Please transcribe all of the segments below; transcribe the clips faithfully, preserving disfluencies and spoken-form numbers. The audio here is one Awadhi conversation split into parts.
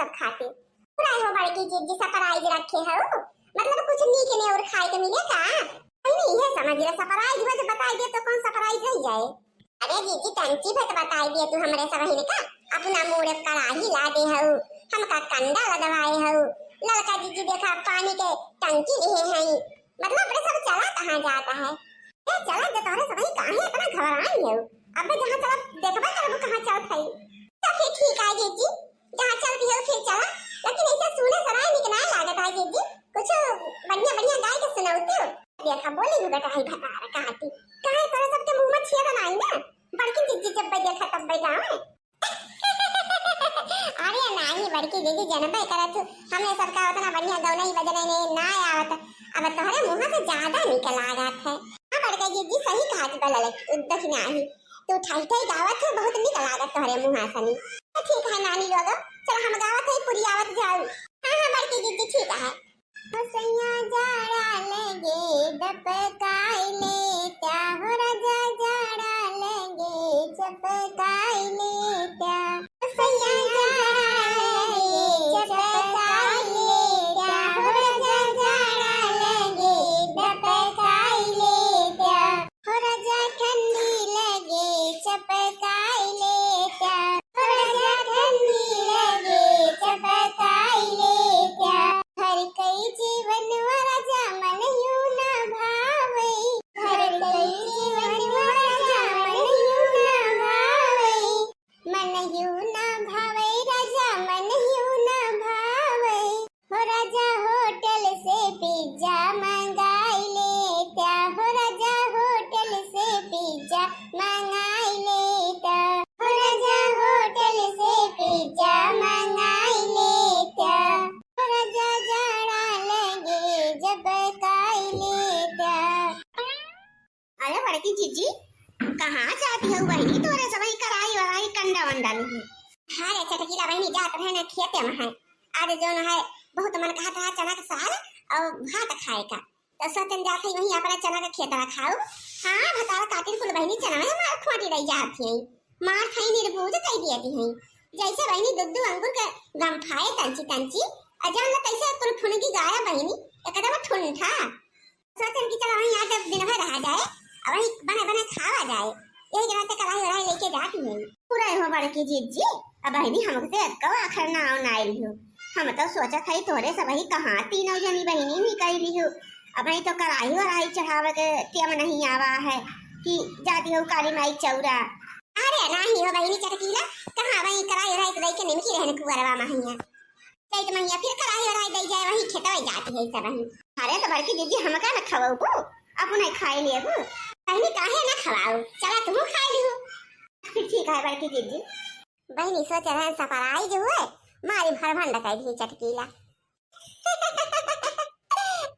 सब खातिर। पूरा हो बड़की जिज्जी surprise रखे हो, मतलब कुछ नीक ने और खाए के मिले का? नहीं, ये समझ ले, surprise हुआ जब बताई दे तो कौन surprise रह जाए? अरे जिज्जी, टंकी पे तो बताई दिए तू हमरे सबहिन का, अपना मुँह कड़ाही ला दे हऊ, हमका कंडा लदवाए हऊ, लड़का जिज्जी देखा पानी के टंकी लिए हैं, मतलब रे सब चला कहाँ जाता है? ए, चला दे तोहरे सबही, काहे इतना घबराई हऊ? अबे जहाँ चला देखबे करबू कहाँ चलत है। तो फिर ठीक है जिज्जी, जहाँ चलती हो फिर चला, लेकिन ऐसे सुने सराय निक ना लागत है जिज्जी, कुछ बढ़िया बढ़िया गाय के सुनावती हो। देखा बोली भी बेटा है भतार काटी, काहे तोरे सबके मुँह में छेद ना आई ना, बड़की जिज्जी जब देखा तब गाँव में। अरे नाही बड़की जिज्जी, जनबे करत हू, हमरे सबका उतना बढ़िया गौनई बजनई नहीं ना आवत। अब तोहरे मुँह से ज्यादा निक लागत है। हाँ बड़की जिज्जी, सही कहत बा ललकी, दखिनाही। तू ठाई ठाई गावत हू, बहुत निक लागत तोहरे मुँह से नी। तो ठीक है नानी लोग, चल हम गावत है, पुरियावत जाऊ। हाँ हाँ बड़की जिज्जी, ठीक है। हो सैया जाड़ा लगे दपकाई लेत्या, हो राजा जाड़ा लगे चपकाई लेत्या। हो सैया जाड़ा लगे चपकाई लेत्या, हो राजा जाड़ा लगे दपकाई लेत्या। हो राजा ठंडी लगे चपकाई लेत्या, हो राजा ठंडी लगे चपकाई लेत्या। हर कई जीवन वा राजा मन यू ना भावई, हर कई जीवन वा राजा मन यू ना भावई, मन यू ना भावई राजा मन यू ना भावई। हो राजा होटल से पिज्जा मंगाई लेत्या, हो राजा होटल से पिज्जा मंगाई लेत्या, हो राजा होटल से पिज्जा मंगाई लेत्या, हो राजा जाड़ा लगे जब काई लेत्या। अरे बड़की जिज्जी, कहाँ जाती हऊ बहिनी? तोरे सबही कराई वराई कंडा वंडा नहीं। हाँ रे चटकीला बहिनी, जात रहे ना खेते में है। आज जौन है बहुत मन कहत रहा चना के साग और भात खाए का, तो सोचन जात है वहीं अपना चना के खेत रखाऊ। हाँ भतार काटिन कुल बहिनी चना में मार खोटी रही जात है, मार खाई निर्बूझ कई दिए दी है। जैसे बहिनी दुद्दू अंगूर के गम खाए तंची तंची, अजान ला कैसे कुल फुनगी गाया बहिनी, एकदम ठुंठा। सोचन कि चलो वहीं आज दिन भर रहा जाए, और वहीं बने बने खावा जाए। यही के नाते कढ़ाई वढ़ाई लेके जाती है। पूरा हो बड़की जिज्जी, अब बहिनी हमसे अक्को आखर ना आओ ना आइल हो। हम तो सोचत हई तोहरे सबही कहाँ तीनों जनी बहिनी निकली हो। अब नहीं तो कढ़ाई वढ़ाई चढ़ावे के टेम नहीं आवा है कि जाती हो काली माई चौरा। अरे नाही हो बहिनी चटकीला, कहाँ वही कढ़ाई वढ़ाई तो लेके निमकी रहन कुअरवा महिया। चैत महीना फिर कराही ओराही दई जाए, वही खेतवा जाती है सब वही। अरे तो बड़की दीदी हमका न खवाऊ, अपने खाए लेबू। बहिनी काहे न खवाऊ, चला तुम खाए लियो। फिर ठीक है बड़की दीदी। बहिनी सोच रहे surprise हुए, मारी भर भंड कर दी चटकीला।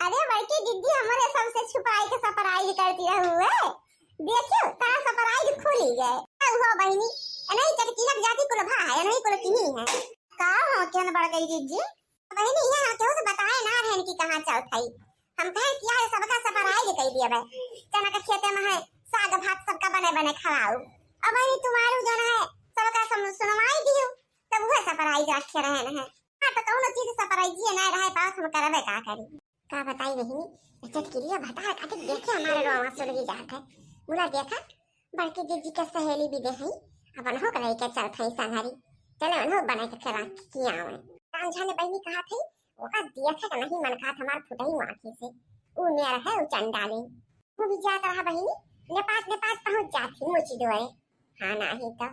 अरे बड़की दीदी हमरे सबसे छुपाई के surprise करती रहू है। देखियो तारा surprise खुली गए। का हुआ बहिनी, नहीं चटकीला जाती कुल भा है, नहीं कुल किन्हीं है। का हो केन बड़ गई दीदी? बहिनी, यहाँ केहू से बताए ना रहन कि कहाँ चलत हई। हम कहेन कि यार सबका surprise कई दिया बे। चना के खेते में है, साग भात सबका बने बने खवाऊ। अब बहिनी तुम्हारू जन है, सबका सम-, सुनवाई दियो, तब वह surprise रखे रहन है। हाँ, तो कौनो चीज surprise ये ना रहे पावत, हम करबे का करी? का बताई बहिनी, चटकिलिया भतार खातिर देखे हमारे रोवा सुलगी जात है। मुला देखा, बड़की दीदी के सहेली भी दे हई, अपन हो के लेके चलत हई संघरी। चले उन्हों बना के खिला खियावे। रामझा ने बहिनी कहा थी, ओका देखे का नहीं मन कहा हमार फुटही माथी से। ऊ मेर है ऊ चंडाली। वो भी जात रहा बहिनी, नेपात नेपात पहुँच जात ही मुची दोए। हाँ नाही तो।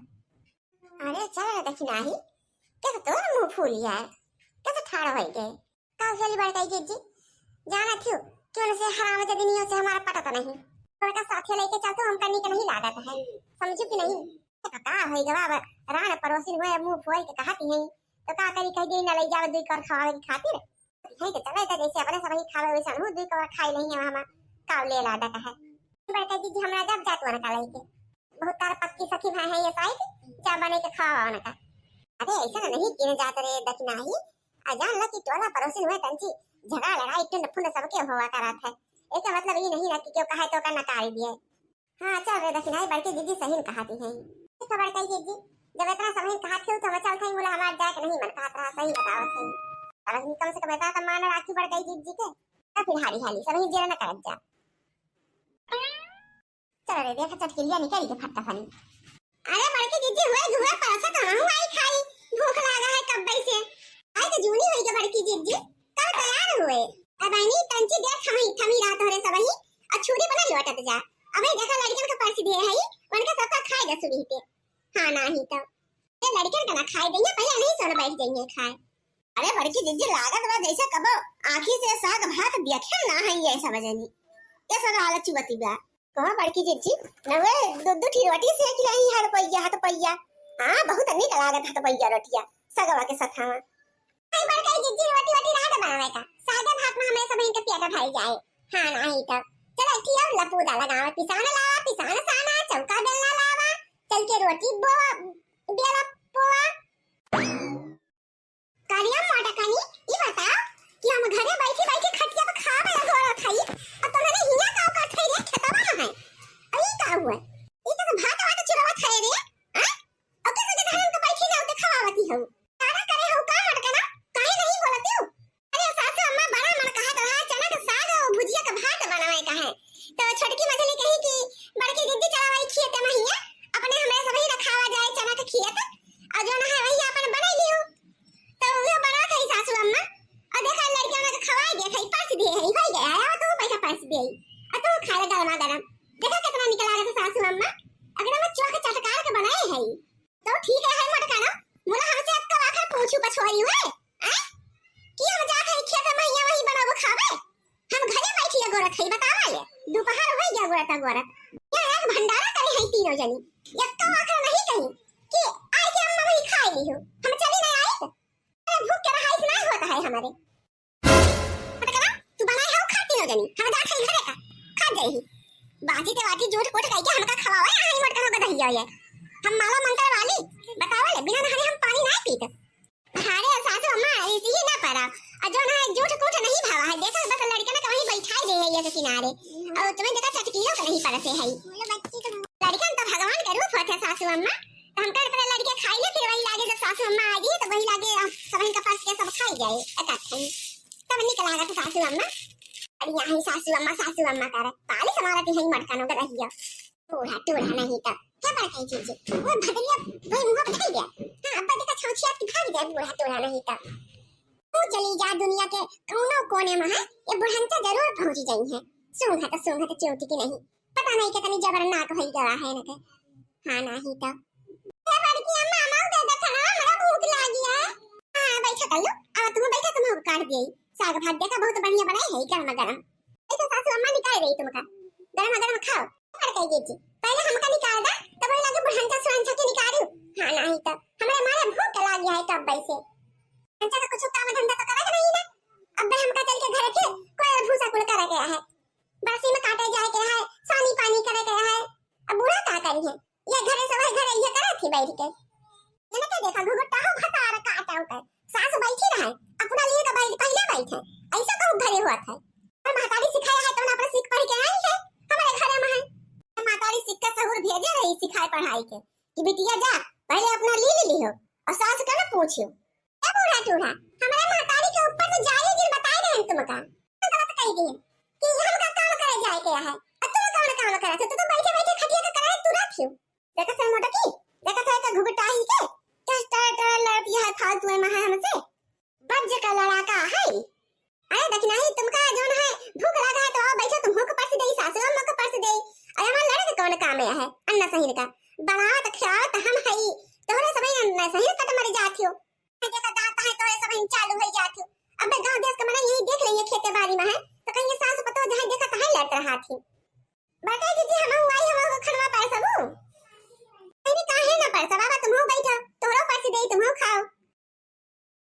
अरे चल रे दखिनाही, क्या तो तोर मुँह फूल गया है, क्या तो ठाड़ हो गए। का उछली बड़काई जिज्जी, जाना थियो कि उनसे हराम जदिनियों से हमारा पटत नहीं। उनका साथे लेके चलतो हमका नीक नहीं लागत है, समझू कि नहीं? तो का होई गवा, अब रान पड़ोसिन हुए मुँह फुआई के कहती हैं, तो का करी, कह दी न ले जावे दुई कौर खवावे की खातिर। है तो चले तो जैसे अपने सबही खावे वैसे हम दुई कौर खाई नहीं है, हम का ले लागत है। बड़काई जिज्जी हमरा जब जात उनका लेके बहुत तार पक्की सखी भाई है ये साइड, जा बने के खावा उनका। अरे ऐसा ना नहीं किने जात रे दखिनाही, आ जान ला कि टोला पड़ोसिन हुए तंची झगड़ा लड़ाई टुंड फुंड सबके होवा करत है। एका मतलब ये नहीं ना कि क्यों कहे तो का नकार दिए। हाँ चल रे दखिनाही, बड़की दीदी सही न कहती है। ठीक है बड़काई दीदी, जब इतना समय कहा थे तो हम चल थे, बोला हमार जाए के नहीं मन कहत रहा, सही बतावत है। अब अभी कम से कम इतना तो मान राखी बड़काई जिज्जी के, तब फिर हारी हाली सब ही जेरा न करत जा। चलो रे, देखा चटकिलिया निकल के फट्टा फनी। अरे बड़की जिज्जी, हुए धुए परसा तो हम आई खाई, भूख लागा है कब से। आई तो जूनी होई के बड़की जिज्जी, कब तैयार हुए? अब आईनी तंची देर थमी, थमी रात हो रे सबही, और छुरी बना लौटत जा। अबे देखा लड़कन के परस दिए है, उनके सबका खाए दस रही के। हाँ नाही तो। ये लड़कन का ना खाए देंगे, पहले नहीं सोना बैठ जाएंगे खाए। अरे बड़की जिज्जी, लागत बा जैसे कबो आँखी से साग भात देखे ना है ये सब जनी। ये सब हालत चुवती बा। कहाँ बड़की जिज्जी, नवे दो दो ठी रोटी सेक रही है, हथपैया, हथपैया। हाँ, बहुत नीक लागत हथपैया रोटिया, सगवा के सथवा। आई बड़की जिज्जी, रोटी, रोटी ना बनावे का, सागे भात में हमें सब इनके पेट भर जाए। हाँ, नाही तो। चलो, एक ठी और लपूदा लगावा, पिसान लावा, पिसान साना, चौका बेलना लावा, चल के रोटी बोवा, बेला पोवा। करिया मोटकनी, ई बताओ कि हम घरे बैठी बैठी खटिया पे खावे अगोरत हई, और तुम्हारे हिया का करत हई रे खेतवा में है? और ई का हुआ? ई तो भात वात चुरवत है रे, हाँ? और कैसे के धरन के बैठी ना उते खवावती हऊ? तारा करे हऊ का मोटकना? काहे नहीं बोलती हऊ? अरे सासू अम्मा, बड़ा मन कहत रहा चना के साग और भुजिया के भात बनावे का है। तो छोटकी मझली कही कि बड़की दीदी चला वही खेत में हिया, अपने हमरे सबही रखावा जाए चना के खेत, और जो ना है वही अपन बनाई लियो। तो वो बना खाई सासू अम्मा, और देखा लड़किया उनके खवाई दे खाई, परस दिए है, हो गया है, और तू बैठा परस दिए, और तू खा ले गरमा गरम। देखा कितना निकल आ गया था सासू अम्मा, अगर मैं चोख चटकार के बनाए है। तो ठीक है, है मोटकना, मुला हमसे अक्का आखिर पूछू पछोरी हुए, हैं? कि हम जात है खेत में हिया वही बनाबो खावे? हम घरे बैठी अगोरत है, बतावा ये। दोपहर हो गया अगोरत अगोरत। ये एक भंडारा करे है तीनों जनी। यक्का आखिर नहीं कही कि आई के अम्मा वही खाए ली हो। हम चली नहीं आई। अरे भूख के रहाइश नहीं होता है हमारे। मोटकना, तू बनाए हो खा तीनों जनी। हम जात है घरे का। खा जाई ही। बाजी ते वाजी झूठ कूठ कह के हमका खवावे आई मोटकना गदहिया ये। हम माला मंत्र वाली। बतावा ले, बिना नहाने हम पानी नहीं पीते। अरे सासू अम्मा, ऐसी ही ना पड़ा। और जो ना है, झूठ कूठ नहीं भावा है। देखा बस लड़का ना कहीं बैठाई दे है ये के किनारे। और तुम्हें देखा चटकीलो का नहीं पड़ते है। लड़का तो भगवान के रूप होते सासू अम्मा। तो हम कल पहले लड़के खाई ले, फिर वही लागे जब सासू अम्मा आ गई तो वही लागे, आ, सब इनका फंस के सब खाई जाए। इकट्ठे ही। तब निकल आगा तो सासू अम्मा। अरे यहाँ ही सासू अम्मा, सासू अम्मा करे। पाली समारती है मोटकनो गदहिया। बूढ़ा टूढ़ा नहीं तो। क्या पढ़ गई जीजी? वो भदरिया, वो मुंह बदल गया। हाँ, अब देखा छौछी आपकी भाग जाए बूढ़ा टूढ़ा नहीं तो। तू चली जा दुनिया के कौनो कोने में है, ये बुढ़ंचा जरूर पहुंच जाई है। सूंघत सूंघत चोटी की नहीं। पता नहीं कितनी जबरनाक होई गवा है इनके। हाँ, नाही तो। ए बड़की अम्मा, माऊ दे दे खाना, हमरा भूख लागी है। हाँ, बैठा कर लो। अब तुम बैठा, तुम काट दिए। साग भात देखा, बहुत बढ़िया बनाए है, गरम गरम। ऐसे सासू अम्मा निकाल रही तुमका। गरम गरम खाओ। पर कह दीजिए, पहले हमका निकाल दा, तब वही लगे बुढ़ंचा सुरंचा के निकालू। हाँ, नाही तो। हमरे मारे भूख लागी है कब से। अंचा का कुछ काम धंधा तो करे के नहीं ना। अब हमका चल के घर के कोई भूसा कुल करे के है। बरसी में काटे जाए के है, सानी पानी करे के है। अब बूढ़ा का करी है? ये घरे से वही घरे ये करे थी बैठ के। ये ना क्या देखा, घुघुटा हो भतार काटा उठे। सास बैठी रहे, अपना लिए का बैठ, पहले बैठे। ऐसा कहूँ घरे हुआ था। और महतारी सिखाया है तो ना अपना सीख पढ़ के आई है हमारे घरे में है। महतारी सीख के सहूर भेजे रही सिखाए पढ़ाई के कि बिटिया जा, पहले अपना ली ले लियो और सास का ना पूछियो। ए बूढ़ा टूढ़ा, हमारे महतारी के ऊपर से जाए दिन बताए रहे तुमका। गलत कह दिए कि हमका काम करे जाए के है। अब तुम कौन काम करत हो? तू तो बैठे बैठे खटिया के कराए तुरत हो। देखत है मोटकी, देखत है तो घुघुटाई के, क्या टर टर लड़ती है फालतू में है हमसे। बज्ज का लड़ाका है। अरे देखी नहीं तुमका जौन है भूख लगा है तो आओ बैठो, तुमको परस दे, सासू अम्मा को परस दे। अरे हमारे लड़े के कौन काम है? अन्ना सहीन का बनावत खिलावत हम हई, तोहरे सबही अन्ना सहीन कट मर जात हो। देखा दांत है तोहरे सबही चालू हो जात हो। अब गांव देश के मना यही देख लेंगे खेते बाड़ी में है तो कहीं सास पतो जहाँ देखा तहाँ लड़त रहा थी। बड़का दीदी हम आई, हम खनवा परसबू। अरे काहे ना परसा बाबा, तुम हो बैठो, तोहरो परस दे, तुम हो खाओ।